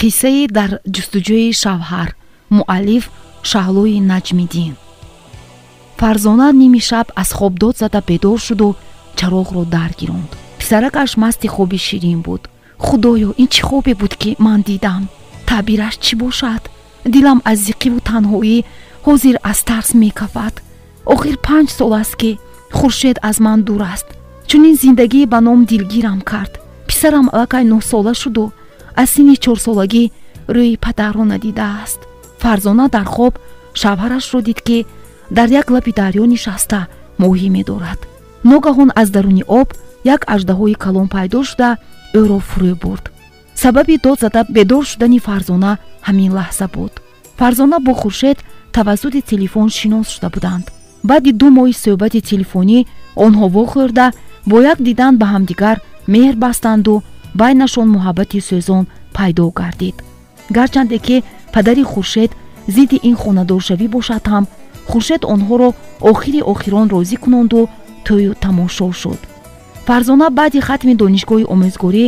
Қиссаи дар ҷустуҷӯи шавҳар, муаллиф Шаҳлои Наҷмиддин. Фарзона ними шаб аз хоб дод зада бедор шуду чароғро дар гиронд. Писаракаш масти хоби ширин буд. Худоё, ин чӣ хобе буд, ки ман дидам? Таъбираш чӣ бошад? Дилам аз зиқиву танҳоӣ ҳозир аз тарс мекафад. Охир 5 сол аст, ки Хуршед аз ман дур аст. Чунин зиндагӣ ба ном дилгирам кард. Писарам аллакай 9 сола шуду аз синни 4-солагӣ рӯи падарро надидааст. Фарзона дар хоб шавҳарашро дид, ки дар як лаби дарё нишаста моҳӣ медорад. Ногаҳон аз даруни об як аждаҳои калон пайдо шуда ӯро фурӯ бурд. Сабаби дод зада бедор шудани Фарзона ҳамин лаҳза буд. Фарзона бо Хуршед тавассути телефон шинос шуда буданд. Баъди 2 моҳи суҳбати телефонӣ онҳо вохӯрда бо як дидан ба ҳамдигар меҳр бастанду байнашон муҳаббати сӯзон пайдо гардид. Гарчанде ки падари Хуршед зидди ин хонадоршавӣ бошад ҳам, Хуршед онҳоро охири охирон розӣ кунонду тӯю тамошо шуд. Фарзона баъди хатми донишгоҳи омӯзгорӣ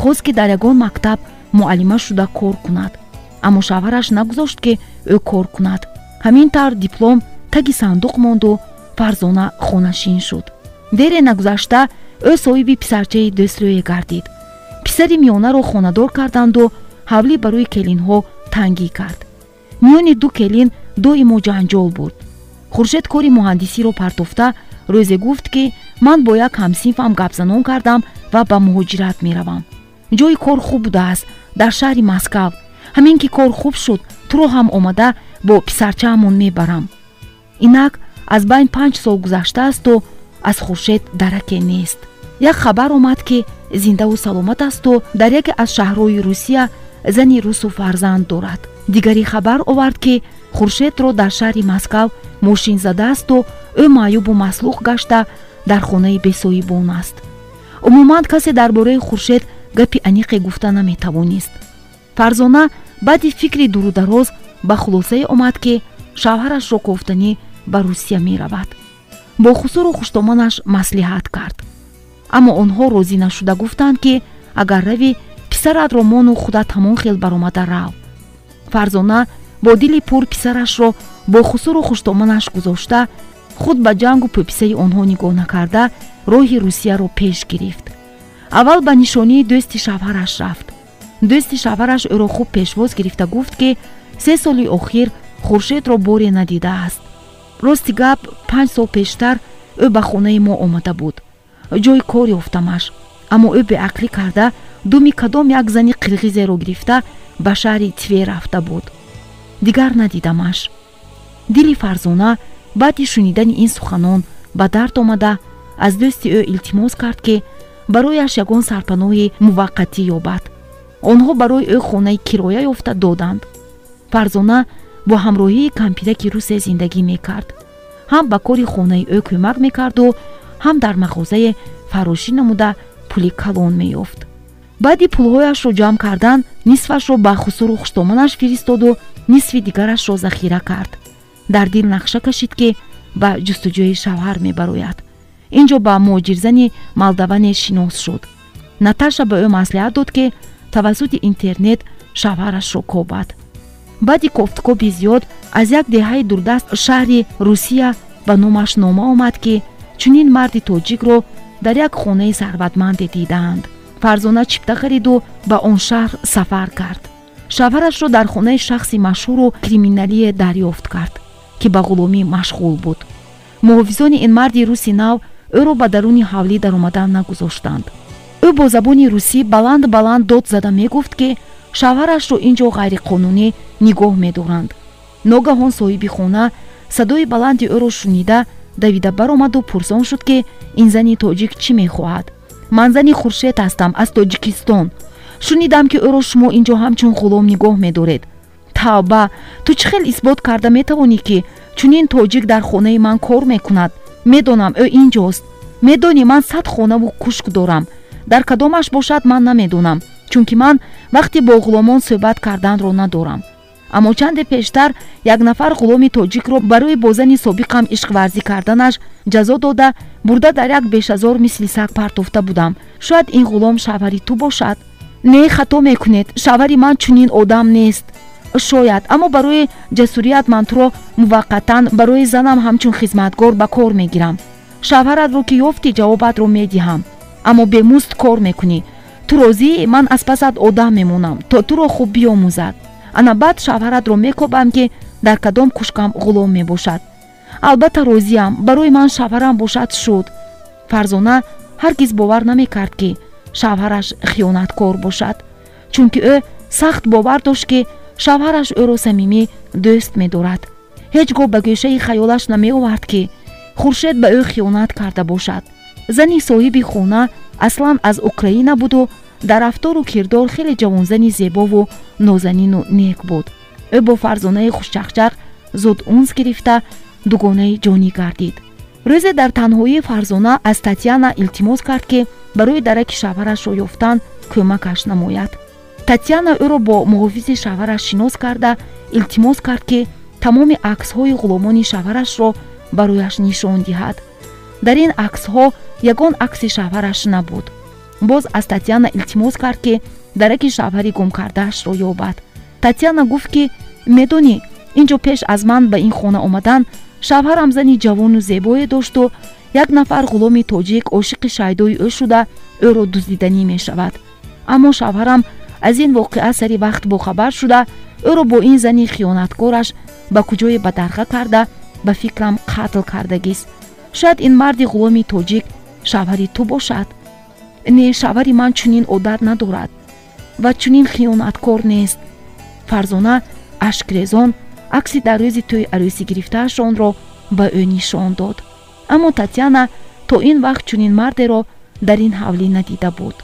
хост, ки дар ягон мактаб муаллима шуда кор кунад, аммо шавҳараш нагузошт, ки ӯ кор кунад. Ҳамин тавр диплом таги сандуқ монду Фарзона хонашин шуд. Дере нагузашта ӯ соҳиби писарчаи дӯстрӯе гардид. Писари миёнаро хонадор карданду ҳавлӣ барои келинҳо тангӣ кард. Миёни 2 келин доимо ҷанҷол буд. Хуршед кори муҳандисиро партофта рӯзе гуфт, ки ман бо як ҳамсинфам гапзанон кардам ва ба муҳоҷират меравам. Ҷои кор хуб будааст дар шаҳри Москав. Ҳамин ки кор хуб шуд, туро ҳам омада бо писарчаамон мебарам. Инак аз байн 5 сол гузаштаасту аз Хуршед дараке нест. Як хабар омад, ки зиндаву саломат асту дар яке аз шаҳрҳои Русия зани русу фарзанд дорад. Дигари хабар овард, ки Хуршедро дар шаҳри Москав мошин задаасту ӯ маъюбу маслух гашта дар хонаи бесоҳибон аст. Умуман касе дар бораи Хуршед гапи аниқе гуфта наметавонист. Фарзона баъди фикри дурудароз ба хулосае омад, ки шавҳарашро кофтанӣ ба Русия меравад. Бо хусуру хуштоманаш маслиҳат кард, аммо онҳо розӣ нашуда гуфтанд, ки агар равӣ, писаратро мону худат ҳамон хел баромада рав. Фарзона бо дили пур писарашро бо хусуру хуштоманаш гузошта, худ ба ҷангу пӯписаи онҳо нигоҳ накарда роҳи Русияро пеш гирифт. Аввал ба нишонии дӯсти шавҳараш рафт. Дӯсти шавҳараш ӯро хуб пешвоз гирифта гуфт, ки 3 соли охир Хуршедро боре надидааст. Рости гап, 5 сол пештар ӯ ба хонаи мо омада буд. Ҷои кор ёфтамаш, аммо ӯ беақлӣ карда думи кадом як зани қирғизеро гирифта ба шаҳри Твер рафта буд. Дигар надидамаш. Дили Фарзона баъди шунидани ин суханон ба дард омада аз дӯсти ӯ илтимос кард, ки барояш ягон сарпаноҳи муваққатӣ ёбад. Онҳо барои ӯ хонаи кироя ёфта доданд. Фарзона бо ҳамроҳии кампираки русе зиндагӣ мекард. Ҳам ба кори хонаи ӯ кӯмак мекарду ҳам дар мағозае фарошӣ намуда пули калон меёфт. Баъди пулҳояшро ҷамъ кардан нисфашро ба хусуру хуштоманаш фиристоду нисфи дигарашро захира кард. Дар дил нақша кашид, ки ба ҷустуҷӯи шавҳар мебарояд. Инҷо ба муҳоҷирзани молдаване шинос шуд. Наташа ба ӯ маслиҳат дод, ки тавассути интернет шавҳарашро кобад. Баъди кофтукоби зиёд аз як деҳаи дурдаст шаҳри Русия ба номаш нома омад, ки чунин марди тоҷикро дар як хонаи сарватманде дидаанд. Фарзона чипта хариду ба он шаҳр сафар кард. Шавҳарашро дар хонаи шахси машҳуру криминалие дарёфт кард, ки ба ғуломӣ машғул буд. Муҳофизони ин марди руси нав ӯро ба даруни ҳавлӣ даромадан нагузоштанд. Ӯ бо забони русӣ баланд баланд дод зада мегуфт, ки шавҳарашро ин ҷо ғайриқонунӣ нигоҳ медоранд. Ногаҳон соҳиби хона садои баланди ӯро шунида давида баромаду пурсон шуд, ки ин зани тоҷик чӣ мехоҳад. Ман зани Хуршед ҳастам аз Тоҷикистон. Шунидам, ки ӯро шумо ин ҷо ҳамчун ғулом нигоҳ медоред. Тавба, ту чӣ хел исбот карда метавонӣ, ки чунин тоҷик дар хонаи ман кор мекунад? Медонам, ӯ ин ҷост. Медонӣ, ман 100 хонаву кушк дорам. Дар кадомаш бошад, ман намедонам, чунки ман вақте бо ғуломон суҳбат карданро надорам. Аммо чанде пештар як нафар ғуломи тоҷикро барои бо зани собиқам ишқварзӣ карданаш ҷазо дода бурда дар як бешазор мисли саг партофта будам. Шояд ин ғулом шавҳари ту бошад. Не, хато мекунед, шавҳари ман чунин одам нест. Шояд, аммо барои ҷасурият ман туро муваққатан барои занам ҳамчун хизматгор ба кор мегирам. Шавҳаратро ки ёфтӣ, ҷавобатро медиҳам, аммо бемузд кор мекунӣ. Ту розӣ? Ман аз пасат одам мемонам, то туро хуб биомӯзад. Ана баъд шавҳаратро мекобам, ки дар кадом кушкам ғулом мебошад. Албатта розиям, барои ман шавҳарам бошад шуд. Фарзона ҳаргиз бовар намекард, ки шавҳараш хиёнаткор бошад, чунки ӯ сахт бовар дошт, ки шавҳараш ӯро самимӣ дӯст медорад. Ҳеҷ гоҳ ба гӯшаи хаёлаш намеовард, ки Хуршед ба ӯ хиёнат карда бошад. Зани соҳиби хона аслан аз Украина буду дар рафтору кирдор хеле ҷавонзани зебову нозанину нек буд. Ӯ бо Фарзонаи хушчақчақ зуд унс гирифта, дугонаи ҷонӣ гардид. Рӯзе дар танҳоии Фарзона аз Татьяна илтимос кард, ки барои дараки шавҳарашро ёфтан кӯмакаш намояд. Татьяна ӯро бо муҳофизи шавҳараш шинос карда, илтимос кард, ки тамоми аксҳои ғуломони шавҳарашро барояш нишон диҳад. Дар ин аксҳо ягон акси шавҳараш набуд. Боз аз Татьяна илтимос кард, ки дараки шавҳари гумкардаашро ёбад. Татьяна гуфт, ки медонӣ, ин ҷо пеш аз ман ба ин хона омадан шавҳарам зани ҷавону зебое дошту як нафар ғуломи тоҷик ошиқи шайдои ӯ шуда, ӯро дуздиданӣ мешавад. Аммо шавҳарам аз ин воқеа сари вақт бохабар шуда, ӯро бо ин зани хиёнаткораш ба куҷое бадарға карда, ба фикрам қатл кардагист. Шояд ин марди ғуломи тоҷик шавҳари ту бошад? Не, шавҳари ман чунин одат надорад ва чунин хиёнаткор нест. Фарзона ашкрезон акси дар рӯзи тӯи арӯсӣ гирифтаашонро ба ӯ нишон дод. Аммо Татьяна то ин вақт чунин мардеро дар ин ҳавлӣ надида буд.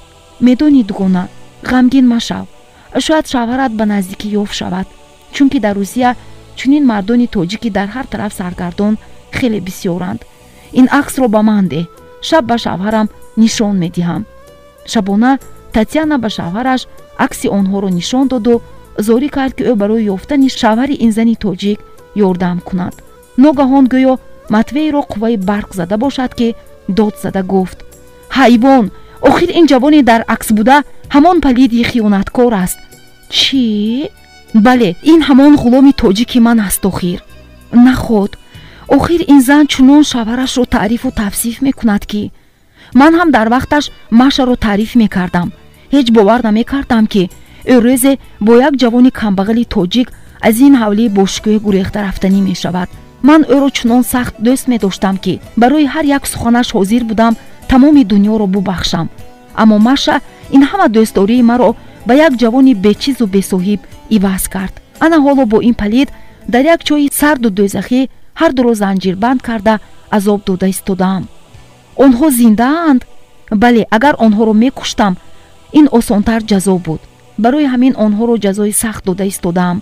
Медонӣ, дугона, ғамгин машав. Шояд шавҳарат ба наздикӣ ёфт шавад, чунки дар Русия чунин мардони тоҷикӣ дар ҳар тараф саргардон хеле бисёранд. Ин аксро ба ман деҳ, шаб ба шавҳарам нишон медиҳам. Шабона Татьяна ба шавҳараш акси онҳоро нишон доду зорӣ кард, ки ӯ барои ёфтани шавҳари ин зани тоҷик ёрдам кунад. Ногаҳон гӯё Матвейро қувваи барқ зада бошад, ки дод зада гуфт: ҳайвон, охир ин ҷавоне дар акс буда ҳамон палиди хиёнаткор аст. Чӣ? Бале, ин ҳамон ғуломи тоҷики ман аст. Охир наход, охир ин зан чунон шавҳарашро таърифу тавсиф мекунад, ки ман ҳам дар вақташ Машаро таъриф мекардам. Ҳеҷ бовар намекардам, ки ӯ рӯзе бо як ҷавони камбағали тоҷик аз ин ҳавлии бошукӯҳ гурехта рафтанӣ мешавад. Ман ӯро чунон сахт дӯст медоштам, ки барои ҳар як суханаш ҳозир будам тамоми дунёро бубахшам. Аммо Маша ин ҳама дӯстдории маро ба як ҷавони бечизу бесоҳиб иваз кард. Ана ҳоло бо ин палид дар як ҷои сарду дӯзахӣ ҳар дуро занҷирбанд карда азоб дода истодаам. Онҳо зиндаанд? Бале, агар онҳоро мекуштам, ин осонтар ҷазо буд. Барои ҳамин онҳоро ҷазои сахт дода истодаам.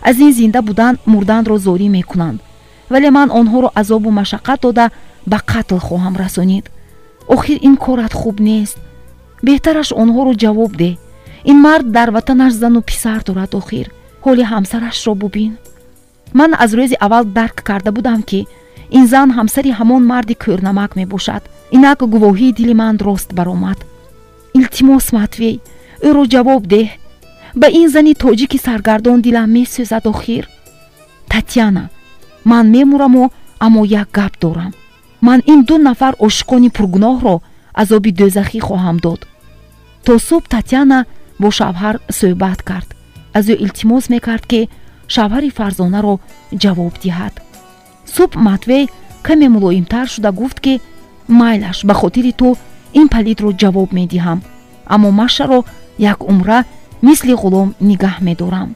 Аз ин зинда будан мурданро зорӣ мекунанд, вале ман онҳоро азобу машаққат дода ба қатл хоҳам расонид. Охир ин корат хуб нест. Беҳтараш онҳоро ҷавоб деҳ. Ин мард дар ватанаш зану писар дорад. Охир ҳоли ҳамсарашро бубин. Ман аз рӯзи аввал дарк карда будам, ки ин зан ҳамсари ҳамон марди кӯрнамак мебошад. Инак гувоҳии дили ман рост баромад. Илтимос, Матвей, ӯро ҷавоб деҳ. Ба ин зани тоҷики саргардон дилам месӯзад. Охир Татьяна, ман мемураму, аммо як гап дорам. Ман ин ду нафар ошиқони пургуноҳро азоби дӯзахӣ хоҳам дод. То субҳ Татьяна бо шавҳар суҳбат кард. Аз ӯ илтимос мекард, ки шавҳари Фарзонаро ҷавоб диҳад. Субҳ Матвей каме мулоимтар шуда гуфт, ки майлаш, ба хотири ту ин палидро ҷавоб медиҳам, аммо Машаро як умра мисли ғулом нигаҳ медорам.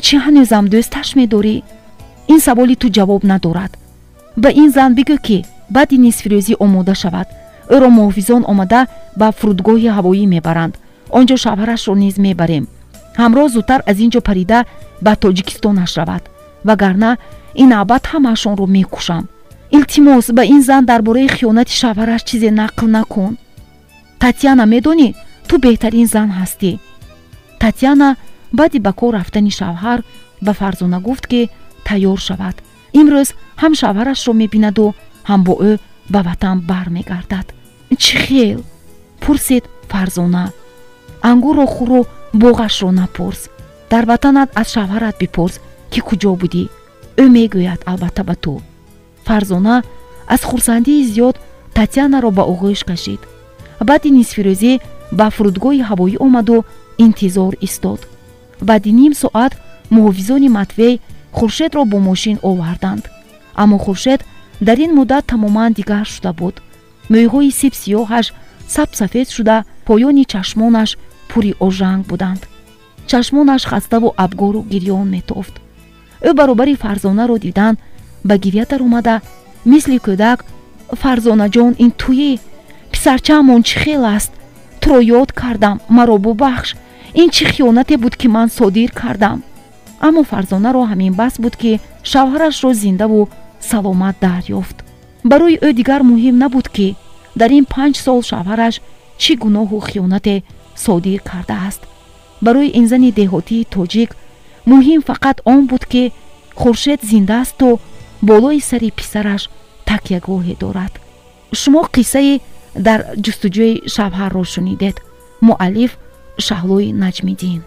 Чӣ, ҳанӯзам дӯсташ медорӣ? Ин саволи ту ҷавоб надорад. Ба ин зан бигӯ, ки баъди нисфирӯзӣ омода шавад. Ӯро муҳофизон омада ба фурудгоҳи ҳавоӣ мебаранд. Он ҷо шавҳарашро низ мебарем. Ҳамроҳ зудтар аз ин ҷо парида ба Тоҷикистонаш равад, вагарна ин навбат ҳамаашонро мекушам. Илтимос, ба ин зан дар бораи хиёнати шавҳараш чизе нақл накун. Татьяна, медонӣ, ту беҳтарин зан ҳастӣ. Татьяна баъди ба кор рафтани шавҳар ба Фарзона гуфт, ки тайёр шавад. Имрӯз ҳам шавҳарашро мебинаду ҳам бо ӯ ба ватан бармегардад. Чӣ хел? Пурсид Фарзона. Ангурро хӯру боғашро напурс. Дар ватанат аз шавҳарат бипурс, ки куҷо будӣ. Ӯ мегӯяд албатта ба ту. Фарзона аз хурсандии зиёд Татянаро ба оғӯш кашид. Баъди нисфирӯзӣ ба фурудгоҳи ҳавоӣ омаду интизор истод. Баъди ним соат муҳофизони Матвей Хуршедро бо мошин оварданд. Аммо Хуршед дар ин муддат тамоман дигар шуда буд. Мӯйҳои сибсиёҳаш сабсафед шуда, поёни чашмонаш пури ожанг буданд. Чашмонаш хаставу абгору гирён метофт. Ӯ баробари Фарзонаро дидан ба гирья даромада, мисли кӯдак: «Фарзонаҷон, ин туӣ? Писарчаамон чӣ хел аст? Туро ёд кардам, маро бубахш. Ин чӣ хиёнате буд, ки ман содир кардам?» Аммо Фарзонаро ҳамин бас буд, ки шавҳарашро зиндаву саломат дарёфт. Барои ӯ дигар муҳим набуд, ки дар ин 5 сол шавҳараш чӣ гуноҳу хиёнате содир кардааст. Барои ин зани деҳотии тоҷик муҳим фақат он буд, ки Хуршед зиндаасту болои сари писараш такягоҳе дорад. Шумо қиссаи «Дар ҷустуҷӯи шавҳарро» шунидед. Муаллиф Шаҳлои Наҷмиддин.